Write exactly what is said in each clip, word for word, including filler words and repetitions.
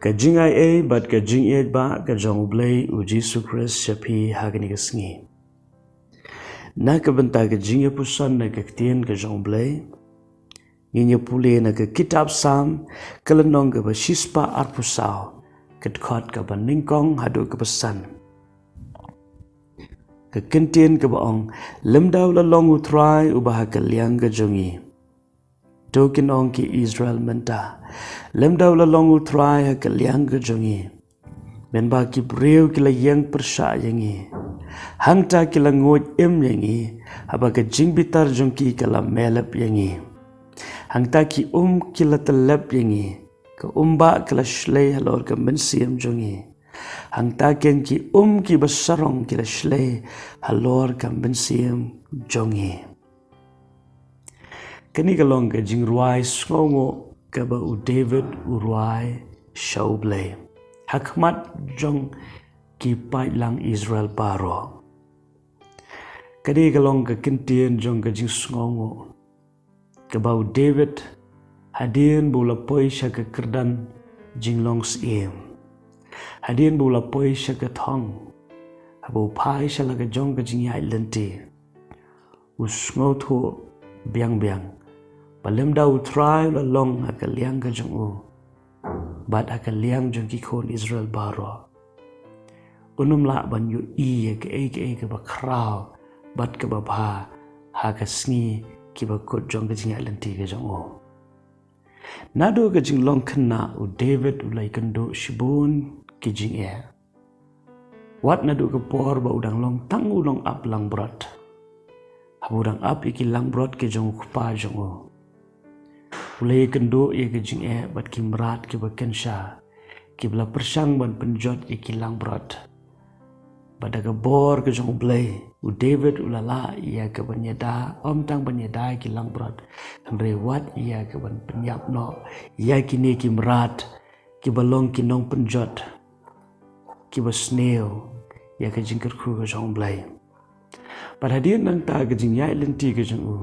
Ka jingaiei bad ka jingïeit ba ka jong U Blei U Jisu Khrist sha phi ha kane ka sngi. Na ka bynta ka jingïapuson na ka ktien ka jong U Blei, ngin ïa pule na ka kitab Salm, ka lynnong kaba shispah arphew saw, ka dkhot kaba nyngkong haduh kaba san. Ka ktien kaba ong, lymda u la long U Trai uba ha ka liang ka jong ngi. To kin ong ki Israel mynta, lymda u la long U Trai ha ka liang ka jong ngi. Mynba ki briew ki la ïeng pyrshah ïa ngi, hangta ki la nguid im ïa ngi, haba ka jingbitar jong ki ka la melep ïa ngi. Hangta ki um ki la tyllep ïa ngi, ka um ba ka la shlei halor ka mynsiem jong ngi. Hangta ken ki um kiba sarong ki la shlei halor ka mynsiem jong ngi. Kane ka long ka jingrwai sngewnguh kaba u David u rwai sha U Blei ha khmat jong ki paidlang Israel baroh. Kane ka long ka ktien jong ka jingsngewnguh kaba u David, hadien ba u la poi sha ka kyrdan jinglong syiem, hadien ba u la poi sha ka thong, haba u phai sha la ka jong ka jingïaid lynti, u sngewthuh biang biang ba lymda U Trai u la long ha ka liang ka jong u bad ha ka liang jong ki khun Israel baroh, un ym lah ban ïohi ïa kaei kaei kaba khraw bad kaba bha ha ka sngi kiba kut jong ka jingïaid lynti ka jong u. Naduh ka jinglong khynnah u David u la ïakynduh shibun ki jingeh. Wat naduh ka por ba u dang long tang u nongap langbrot, haba u dang ap ïa ki langbrot ki jong u kpa jong u, u la ïakynduh ïa ka jingeh bad ki mrad kiba kynsha, kiba la pyrshang ban pynjot ïa ki langbrot. Bad da ka bor ka jong U Blei, u David u la lah ïa ka ban ïada, ym tang ban ïada ïa ki langbrot, hynrei wat ïa ka ban pynïap noh ïa kine ki mrad kiba long ki nongpynjot kiba sniew ïa ka jingkyrkhu ka jong U Blei. Bad hadien nangta ka jingïaid lynti ka jong u,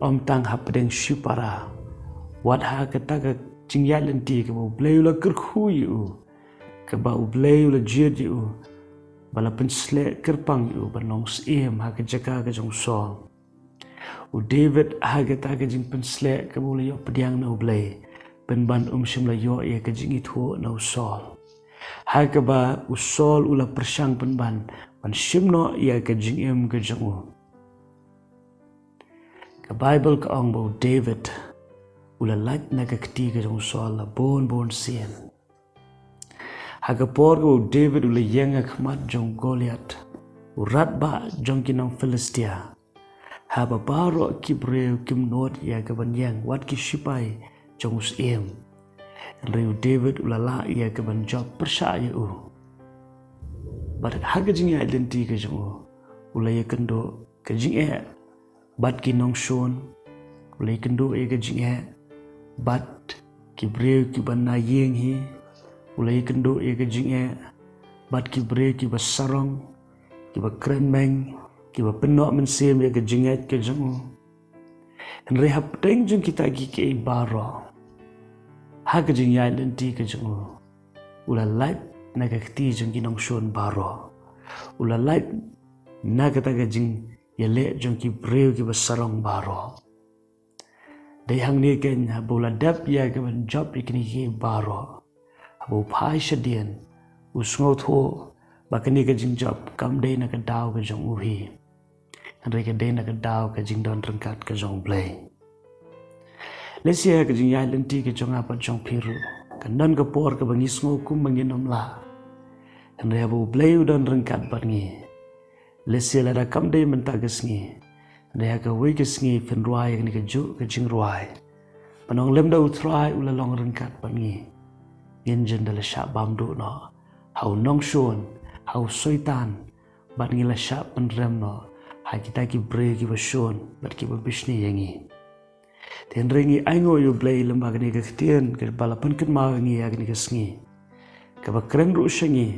ym tang hapdeng shipara, wat ha kata ka jingïaid lynti kaba U Blei u la kyrkhu ïa u, kaba U Blei u la jied ïa u, ba la pynsleh kyrpang ïa u ban long syiem ha ka jaka ka jong u Saul. U David ha kata ka jingpynsleh kaba u la ïoh pdiang na U Blei, pynban um shym la ïoh ïa ka jingithuh na u Saul, ha kaba u Saul u la pyrshang pynban ban shim noh ïa ka jingim ka jong u. Ka Baibl ka ong ba u David u la lait na ka kti ka jong u Saul la bun bun sien. Ha ka por kaba u David u la ïeng ha khmat jong u Goliath, u radbah jong ki nong Philistia, haba baroh ki briew kim nud ïa ka ban ïeng, wat ki shipai jong u syiem, hynrei u David u la lah ïa ka ban jop pyrshah ïa u. Bad ha ka jingïaid lynti ka jong u, u la ïakynduh ka jingeh bad ki nongshun, u la ïakynduh ïa ka jingeh bad ki briew kiba na ïing hi, u la ïakynduh ïa ka jingeh bad ki briew kiba sarong, kiba kren meng, kiba pynnoh mynsiem ïa ka jingngeit ka jong u. Hynrei hapdeng jong kita kiei kiei baroh, ha ka jingïaid lynti ka jong u, u la lait na ka kti jong ki nongshun baroh, u la lait na kata ka jingïaleh jong ki briew kiba sarong baroh. Dei hangne keiñ haba u la dep ïa ka ban jop ïa kine kiei baroh, haba u phai shadien, u sngewthuh ba kane ka jingjop kam dei na ka daw ka jong u hi, hynrei ka dei na ka daw ka jingdon ryngkat ka jong U Blei. Lehse ha ka jingïaid lynti ka jong nga bad jong phi ruh, kan don ka por kaba ngi sngew kumba ngin ym lah, hynrei haba U Blei u don ryngkat bad ngi, lehse lada kam dei mynta ka sngi, hynrei ha kawei ka sngi phin rwai ïa kane kajuh ka jingrwai, ban ong lymda U Trai u la long ryngkat bad ngi, ngin jin da la shah bam duh noh ha u nongshun, ha u soitan, bad ngi la shah pynrem noh ha kita ki briew kiba shun bad kiba bishni ïa ngi. Te hynrei ngi ainguh ïa U Blei lyngba kane ka ktien kaba la pynkynmaw ïa ngi ha kane ka sngi, kaba kren ruh sha ngi,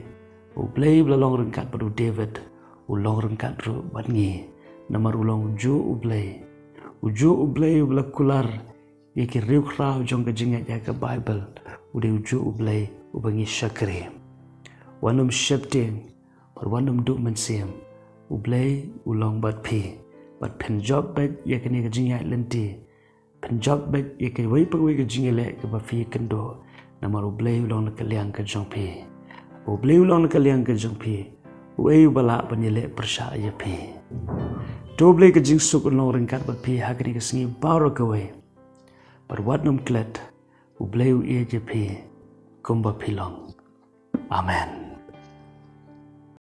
U Blei uba la long ryngkat bad u David, u long ryngkat ruh bad ngi. Namar u long ujuh U Blei, ujuh U Blei uba la kular ïa ki riewkhraw jong ka jingngeit ha ka Baibl, u dei ujuh U Blei uba ngi shakri. Wat nym sheptieng, bad wat nym duh mynsiem. U Blei u long bad phi, bad phin jop beit ïa kane ka jingïaid lynti, phin jop beit ïa kawei pa kawei ka jingïaleh kaba phi ïakynduh, namar U Blei u long na ka liang ka jong phi. U Blei u long na ka liang ka jong phi, uei uba lah ban ïaleh pyrshah ïa phi? To U Blei ka jingsuk un long ryngkat bad phi ha kane ka sngi baroh kawei. Bad wat nym klet, U Blei u ïeit ïa phi kumba phi long. Amen.